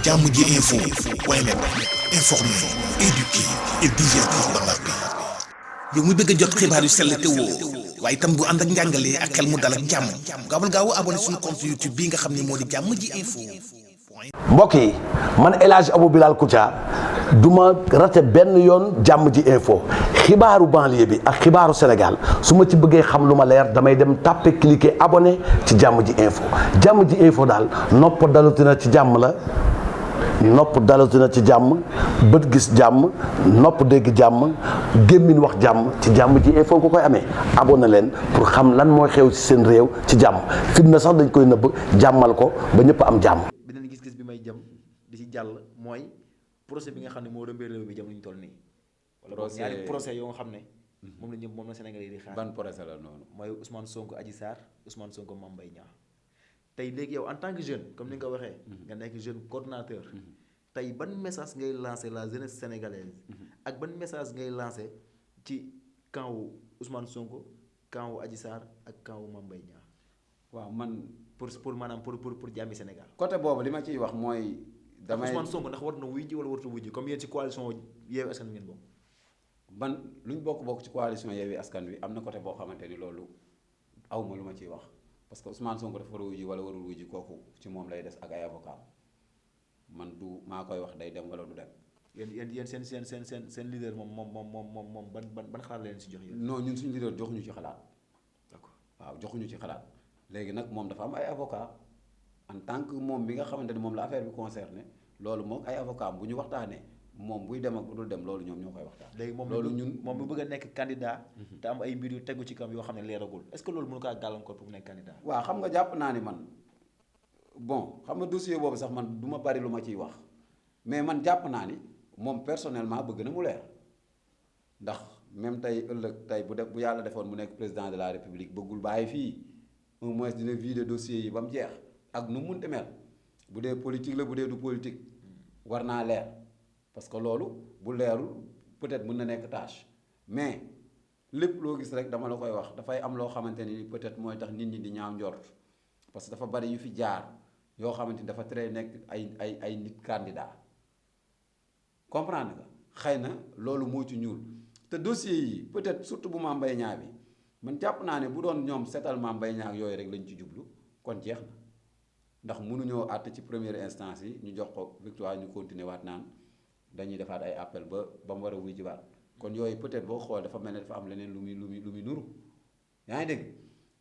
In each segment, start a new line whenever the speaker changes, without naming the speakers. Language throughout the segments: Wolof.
jàmm ji info point net informer, éduquer et divertir dans la paix. yow mi bëgg a jot xibaar yu sell te woo waaye itam bu ànd ak njàngalee ak xel mu dal ak jàmm gaawal gaaw abonné suñu compte YouTube bii nga xam ne moo di jàmm ji info.
mbokk yi man El Hadj Abou Bilal Koutia du ma rate benn yoon jàmm ji info xibaaru banlieue bi ak xibaaru Sénégal su ma ci bëggee xam lu ma leer damay dem tàppe cliquer abonné ci jàmm ji info daal nopp dalutina ci jàmm la nopp dalutina ci jàmm bët gis jàmm nopp dégg jàmm gémmiñ wax jàmm ci jàmm ji info ko koy amee abonné leen pour xam lan mooy xew ci seen réew ci jàmm fitna sax dañ koy nëbb jàmmal ko ba ñëpp am jàmm.
beneen gis-gis bi may jëm di ci jàll mooy procès bi nga xam ne moo rëmbee réew bi jëm lu ñu toll nii. wala boog ñaari procès yoo nga xam ne. moom la Sénégal yi di xaar.
ban procès la noonu.
mooy Ousmane Sonko Adji Sarr Ousmane Sonko Mame Mbaye Niang tey léegi yow en tant que jeune comme ni nga ko waxee. nga nekk jeune coordonnateur. tey ban message ngay lancé la jeunesse sénégalaise. ak ban message ngay lancé ci camp wu Ousmane Sonko camp wu Adji Sarr ak camp wu Mame Mbaye Niang.
waaw man
pour maanaam pour jàmmi Sénégal.
côté boobu li ma ciy wax mooy. damay
Ousmane Sonko ndax war na wuy ji wala warut a wuy ji comme yéen ci coalition Yewwi Askan Wi ngeen bokk.
ban lu ñu bokk ci coalition Yewwi Askan Wi am na côté boo xamante ni loolu awma lu ma ciy wax parce que Ousmane Sonko dafa war a wuy ji wala warul wuy ji kooku ci moom lay des ak ay avocat man du maa koy wax day dem wala du dem.
yéen seen leader moom ban xalaat la leen si jox yéen.
non ñun suñu leader joxuñu ci xalaat.
d'accord
waaw joxuñu ci xalaat léegi nag moom dafa am ay avocat en tant que moom bi nga xamante ni moom la affaire bi concerné loolu moom ay avocat bu ñu waxtaanee moom buy dem ak bu dul dem loolu ñoom ñoo koy waxtaan.
léegi moom
loolu ñun
moom bu bëgg a nekk candidat. te am ay mbir yu tegu ci kam yoo xam ne leeragul est-ce que loolu mënu kaa gàllankoor pour mu nekk candidat.
waaw xam nga jàpp naa ni man bon xam nga dossier boobu sax man du ma bari lu ma ciy wax mais man jàpp naa ni moom personnellement bëgg na mu leer ndax même tey ëllëg tey bu yàlla defoon mu nekk président de la république bëggul bàyyi fii au moins dina vider dossier yi ba mu jeex ak nu mu munti mel bu dee politique la bu dee du politique war naa leer parce que loolu bu leerul peut-être mën na nekk tâche mais lépp loo gis rek dama la koy wax dafay am loo xamante ni peut-être mooy tax nit ñi di ñaaw njort parce que dafa bari yu fi jaar yoo xamante ni dafa tere nekk ay nit candidat comprendre nga xëy na loolu moo ci ñuul te dossier yi peut-être surtout bu Mame Mbaye Niang bi man jàpp naa ne bu doon ñoom seetal Mame Mbaye Niang yooyu rek lañ ci jublu kon jeex na ndax mënuñoo àtte ci première instance yi ñu jox ko victoire ñu continuer waat naan dañuy defaat ay appel ba mu war a wuy jiwaat kon yooyu peut-être boo xool dafa mel ne dafa am leneen lu muy nuru yaa ngi dégg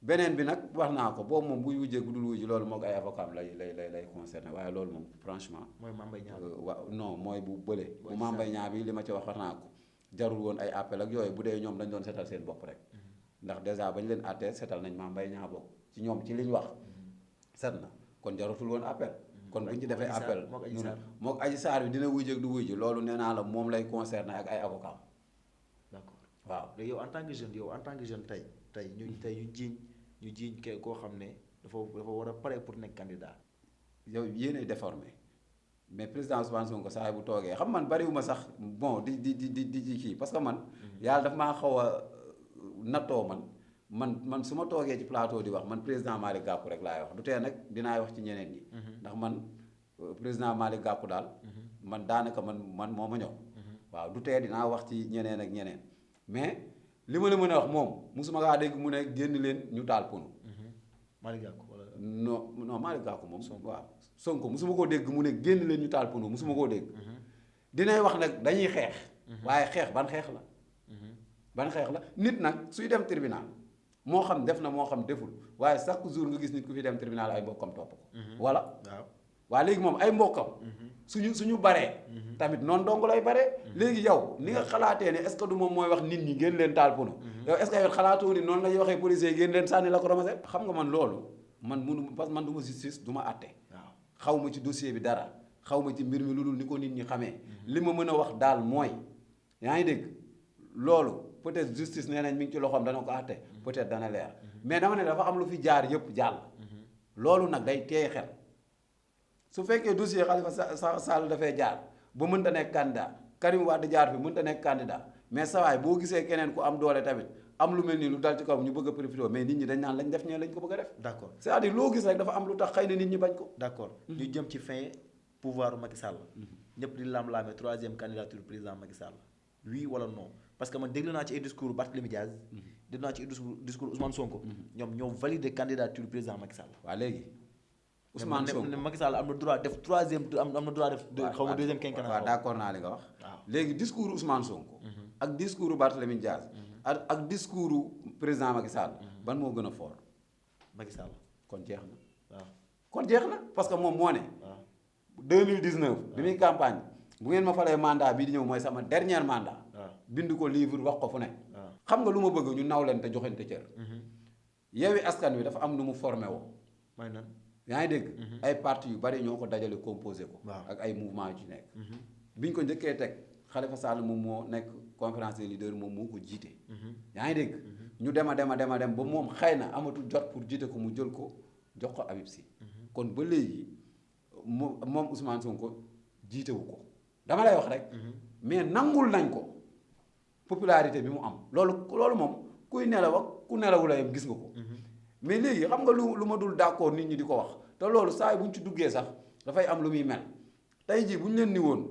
beneen bi nag wax naa ko boobu moom buy wujjee bu dul wujji loolu moo ko ay avocat am lay concerné waaye loolu moom franchement.
mooy Mame Mbaye Niang
waaw non mooy bu bële. bu Mame Mbaye Niang bi li ma ci wax naa ko jarul woon ay appel ak yooyu bu dee ñoom dañ doon seetal seen bopp rek ndax dèjà bañ leen àttee seetal nañ Mame Mbaye Niang bokk ci ñoom ci li ñu wax set na kon jarutul woon appel. kon bu ñu ci defee appel mook Adji Sarr bi dina wujjee du wujji loolu nee naa la moom lay concerné ak ay avocat
d'accord
waaw
léegi yow en tant que jeune tey ñu jiiñ koo xam ne dafa war a pare pour nekk candidat.
yow yéenay déformé mais président Ousmane Sonko saa bu toogee xam man bariwuma sax bon di kii parce que man. yàlla daf maa xaw a nattoo man su ma toogee ci plateau di wax man président Malick Gakou rek laay wax du tee nag dinaay wax ci ñeneen ñi. ndax man président Malick Gakou daal. man daanaka man moo ma ñëw. waaw du tee dinaa wax ci ñeneen ak ñeneen mais. li ma la mën a wax moom musuma kaa dégg mu ne génn leen ñu taal pono.
Malick Gakou wala.
non Malick Gakou moom. waaw Sonko musuma koo dégg mu ne génn leen ñu taal pono musuma koo dégg. dinay wax nag dañuy xeex. waaye xeex ban xeex la. ban xeex la nit nag suy dem tribunal moo xam def na moo xam deful waaye chaque jour nga gis nit ku fi dem tribunal ay mbokkam topp ko. wala waaw léegi moom ay mbokkam. suñu baree. tamit noonu dong lay baree. léegi yow ni nga xalaatee ne est-ce que du moom mooy wax nit ñi génn leen taal pono. yow est-ce que yow xalaatoo ni noonu la ñuy waxee policiers yi génn leen sànni la ko ramasser. xam nga man loolu man munu parce que man du ma justice du ma àtte. waaw xaw ma ci dossier bi dara xaw ma ci mbir mi lu dul ni ko nit ñi xamee. li ma mën a wax daal mooy yaa ngi dégg loolu peut-être justice nee nañ mi ngi ci loxoom dana ko àtte peut-être dana leer mais dama ne dafa am lu fi jaar yëpp jàll. loolu nag day teey xel. su fekkee dossier Khalifa Sall dafay jaar ba mënta nekk candidat Karim Wade jaar fi mënta nekk candidat mais sawaay boo gisee keneen ku am doole tamit am lu mel nii lu dal ci kaw ñu bëgg a profité mais nit ñi dañ naan lañ def ñee lañ ko bëgg a def.
d'accord
c'est-à-dire loo gis rek dafa am lu tax xëy na nit ñi bañ ko.
d'accord ñu jëm ci fin pouvoir Macky Sall. ñëpp di lam-laamee 3e candidature président Macky Sall oui wala non parce que man déglu naa ci ay discours Barthélémy Diaz. déglu naa ci ay discours Ousmane Sonko. ñoom ñoo validé candidature président Macky Sall.
waa léegi Ousmane Sonko
ne Macky Sall am na droit def 3e am na droit def. xaw ma 2e quinquennat.
waaw d'accord naa li nga wax.
waaw
léegi discours Ousmane Sonko. ak discours Barthélémy Diaz. ak discours président Macky Sall. ban moo gën a fort.
Macky Sall
kon jeex na.
waaw
kon jeex na parce que moom moo ne.
waaw
2019 bi muy campagne bu ngeen ma falee mandat bii di ñëw mooy sama dernier mandat.
waaw
bind ko livre wax ko fu ne.
waaw
xam nga lu ma bëgg ñu naw leen te joxante cër. Yewwi Askan Wi dafa am nu mu formé woo.
mooy nan.
yaa ngi dégg. ay parti yu bari ñoo ko dajale composé ko.
waaw
ak ay mouvement yu ci nekk. biñ ko njëkkee teg Khalifa Sall moom moo nekk conférence des leaders moom moo ko jiite. yaa ngi dégg. ñu dem a dem ba moom xëy na amatul jot pour jiite ko mu jël ko jox ko Habib Sy. kon ba léegi moom Ousmane Sonko jiitewu ko dama lay wax rek. mais nangul nañ ko popularité bi mu am loolu moom kuy nelaw ak ku nelawula yam gis nga ko. mais léegi xam nga lu ma dul d'accord nit ñi di ko wax te loolu saa yi bu ñu ci duggee sax dafay am lu muy mel tey jii bu ñu leen ni woon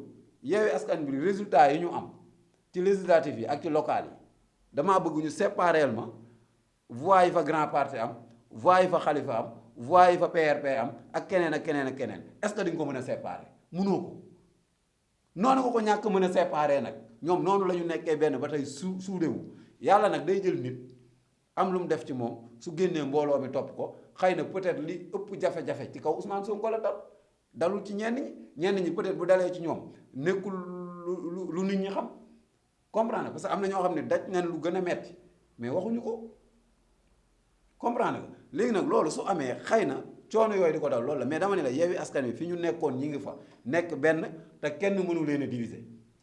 Yewwi Askan Wi résultat yi ñu am ci législatif yi ak ci local yi damaa bëgg ñu sépareel ma voix yi fa grand parti am voix yi fa Khalifa am voix yi fa PRP am ak keneen ak keneen ak keneen est-ce que di nga ko mën a séparer mënoo ko noonu nga ko ñàkk mën a séparer nag ñoom noonu la ñu nekkee benn ba tey suudewu yàlla nag day jël nit am lu mu def ci moom su génnee mbooloo mi topp ko xëy na peut-être li ëpp jafe-jafe ci kaw Ousmane Sonko la dalul ci ñenn ñi peut-être bu dalee ci ñoom nekkul lu nit ñi xam comprendre parce que am na ñoo xam ne daj nañ lu gën a metti mais waxuñu ko comprendre nga léegi nag loolu su amee xëy na coono yooyu di ko dal loolu la mais dama ne la Yewwi Askan Wi fi ñu nekkoon ñi ngi fa nekk benn te kenn mënu leen a diviser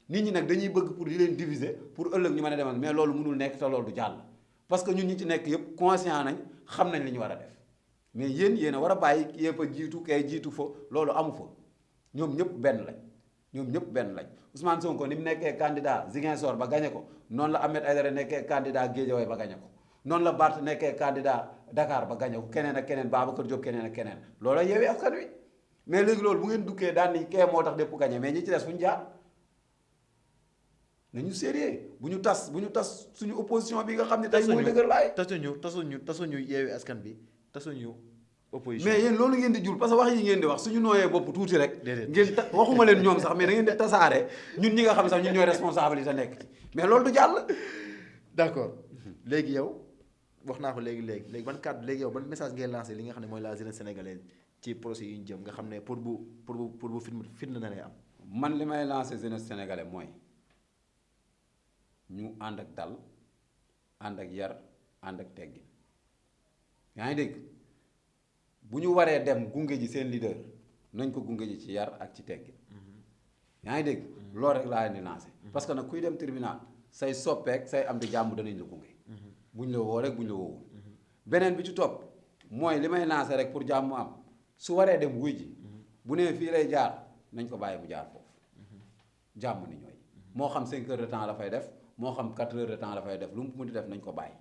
nit ñi nag dañuy bëgg pour di leen diviser pour ëllëg ñu mën a dem ak mais loolu mënul nekk te loolu du jàll parce que ñun ñi ci nekk yëpp conscient nañ xam nañ li ñu war a def mais yéen a war a bàyyi yëpp a jiitu kay jiitu fa loolu amu fa ñoom ñëpp benn lañ Ousmane Sonko ni mu nekkee candidat Ziguinchor ba gañe ko noonu la Ahmed Aïdara nekkee candidat Guédiawaye ba gañe ko noonu la Barth nekkee candidat Dakar ba gañe ko keneen ak keneen Babacar Diop keneen ak keneen loolu Yewwi Askan Wi mais léegi loolu bu ngeen duggee daan ni kee moo tax lépp gañe mais ñi ci des fu ñu jaar nañu sérieux bu ñu tas suñu opposition bi nga xam ne tey mooy dëgër laay
tasuñu Yewwi Askan Bi tasuñu opposition
mais yéen loolu ngeen di jul parce que wax yi ngeen di wax suñu nooyee bopp tuuti rek
déedéet
ngeen waxuma leen ñoom sax mais da ngeen di tasaare ñun ñi nga xam sax ñun ñooy responsabilité nekk ci mais loolu du jàll
d'accord léegi yow wax naa ko léegi ban kàddu léegi yow ban message ngay lancé li nga xam ne mooy la jeunesse sénégalaise ci procès yu ñu jëm nga xam ne pour bu fitna na lay am
man li may lancé jeunesse sénégalais mooy ñu ànd ak dal ànd ak yar ànd ak teggin yaa ngi dégg bu ñu waree dem gunge ji seen leader nañ ko gunge ji ci yar ak ci teggin yaa ngi dégg loolu rek laa leen di lancé parce que nag kuy dem tribunal say soppeek say am di jàmm danañ la gunge buñ la woo rek buñ la woowul beneen bi ci topp mooy li may lancé rek pour jàmm am su waree dem wuy ji bu nee fii lay jaar nañ ko bàyyi mu jaar foofu jàmm ni ñooy moo xam 5 heures de temps la fay def moo xam 4 heures de temps la fay def lu mu di def nañ ko bàyyi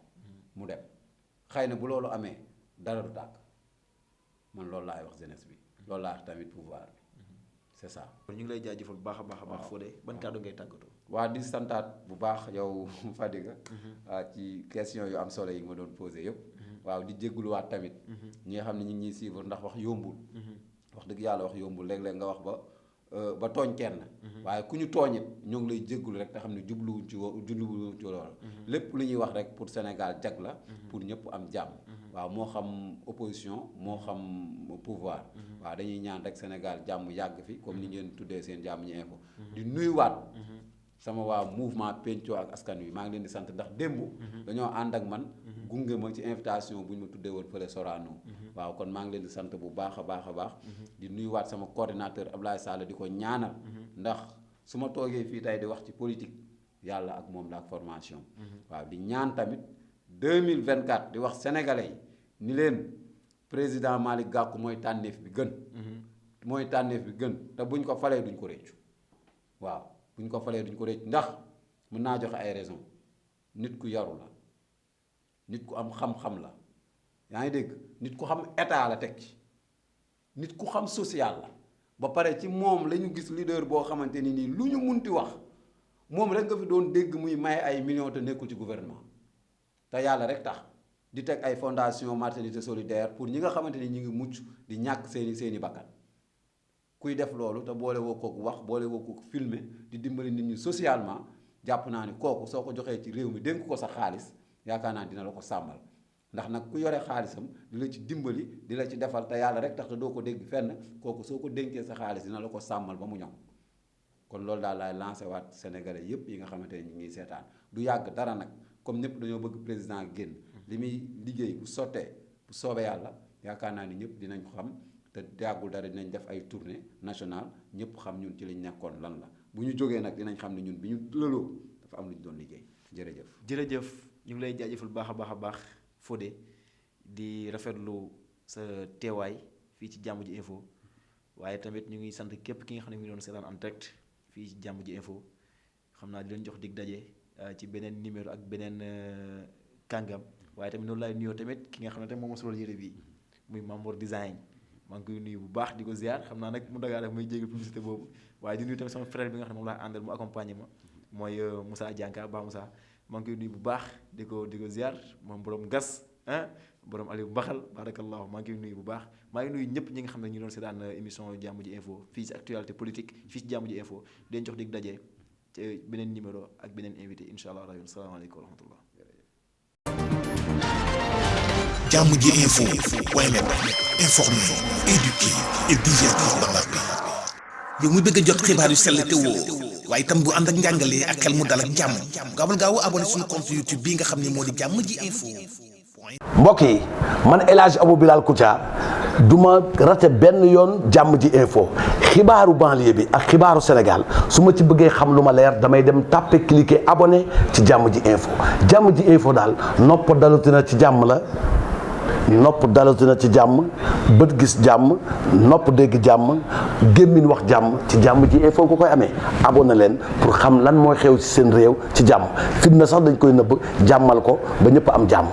mu dem xëy na bu loolu amee dara du tàkk man loolu laay wax jeunesse bi loolu laa wax tamit pouvoir bi c'est ça.
kon ñu ngi lay jaajëfal bu baax a baax Fodé ban kàddu ngay tàggatoo.
waa di santaat bu baax yow Fadiga ci question yu am solo yi nga ma doon posé yëpp. waaw di jégaluwaat tamit. ñi nga xam ne ñu ngi ñuy suivre ndax wax yombul. wax dëgg yàlla wax yombul léeg-léeg nga wax ba tooñ kenn. waaye ku ñu tooñit ñoo ngi lay jégalu rek te xam ne jubluwuñ ci loolu. lépp lu ñuy wax rek pour Sénégal jag la. pour ñëpp am jàmm. waaw moo xam opposition moo xam pouvoir. waaw dañuy ñaan rek Sénégal jàmm yàgg fi comme ni ngeen tuddee seen jàmm ñu info. di nuyuwaat. sama waa mouvement Pencoo ak askan wi maa ngi leen di sant ndax démb. dañoo ànd ak man. gunge ma ci invitation bu ñu ma tuddee woon fële Sorano. waaw kon maa ngi leen di sant bu baax a baax. di nuyuwaat sama coordinateur Ablaye Sall di ko ñaanal. ndax su ma toogee fii tey di wax ci politique yàlla ak moom la ak formation. waaw di ñaan tamit 2024 di wax sénégalais yi ni leen président Malick Gakou mooy tànneef bi gën. mooy tànneef bi gën te buñ ko falee duñ ko réccu waaw. bu ñu ko falee duñ ko rëcc ndax mën naa joxe ay raison nit ku yaru la nit ku am xam-xam la yaa ngi dégg nit ku xam état la teg ci nit ku xam social la ba pare ci moom la ñu gis leader boo xamante ni nii lu ñu munti wax moom rek nga fi doon dégg muy may ay millions te nekkul ci gouvernement te yàlla rek tax di teg ay fondation maternité solidaire pour ñi nga xamante ni ñi ngi mucc di ñàkk seeni bakkan kuy def loolu te boole woo kook wax boole woo kook filmer di dimbali nit ñi socialement jàpp naa ni kooku soo ko joxee ci réew mi dénk ko sa xaalis yaakaar naa dina la ko sàmmal ndax nag ku yore xaalisam di la ci dimbali di la ci defal te yàlla rek tax te doo ko dégg fenn kooku soo ko dénkee sa xaalis dina la ko sàmmal ba mu ñoŋ kon loolu daal laay lancé waat sénégalais yépp yi nga xamante ne ñu ngi seetaan du yàgg dara nag comme ñëpp dañoo bëgg président génn li muy liggéey bu sottee bu soobee yàlla yaakaar naa ni ñëpp dinañ ko xam te yàggul dara dinañ def ay tournée nationale ñëpp xam ñun ci lañ nekkoon lan la bu ñu jógee nag dinañ xam ne ñun bi ñu lëloo dafa am lu ñu doon liggéey
jërëjëf ñu ngi lay jaajëfal baax a baax Fodé di rafetlu sa teewaay fii ci Jàmm Ji Info waaye tamit ñu ngi sant képp ki nga xam ne mu ngi doon seetaan en direct fii ci Jàmm Ji Info xam naa di leen jox dig daje ci beneen numéro ak beneen kàngam waaye tamit noonu laay nuyoo tamit ki nga xam ne tamit moom moo solal yére bi muy Mamour Design maa ngi koy nuyu bu baax di ko ziar xam naa nag mu dagaa def muy jégal publicité boobu waaye di nuyu tamit sama frère bi nga xam ne moom laa àndal mu accompagné ma mooy Moussa Dianka Ba Moussa maa ngi koy nuyu bu baax di ko ziar moom borom gas borom Aliou Mbaxal barakallahu maa ngi koy nuyu bu baax maa ngi nuyu ñëpp ñi nga xam ne ñu doon seetaan émission Jàmm Ji Info fii ci actualité politique fii ci Jàmm Ji Info di leen jox dig daje ci beneen numéro ak beneen invité incha allah rabi salaamaaleykum wa rahmatullah.
Jàmm Ji Info point net informer, éduquer et divertir dans la paix. yow mu bëgg a jot xibaar yu sell te woo waaye itam bu ànd ak njàngalee ak xel mu dal ak jàmm gaawal gaaw abonné suñu compte YouTube bii nga xam ne moo di Jàmm Ji Info.
mbokk yi man El Hadj Abou Bilal Koutia du ma rate benn yoon Jàmm Ji Info xibaaru banlieue bi ak xibaaru Sénégal su ma ci bëggee xam lu ma leer damay dem tàppe cliquer abonné ci Jàmm Ji Info Jàmm Ji Info daal nopp dalutina ci jàmm la nopp dalutina ci jàmm bët gis jàmm nopp dégg jàmm gémmiñ wax jàmm ci Jàmm Ji Info ko koy amee abonné leen pour xam lan mooy xew ci seen réew ci jàmm fitna sax dañ koy nëbb jàmmal ko ba ñëpp am jàmm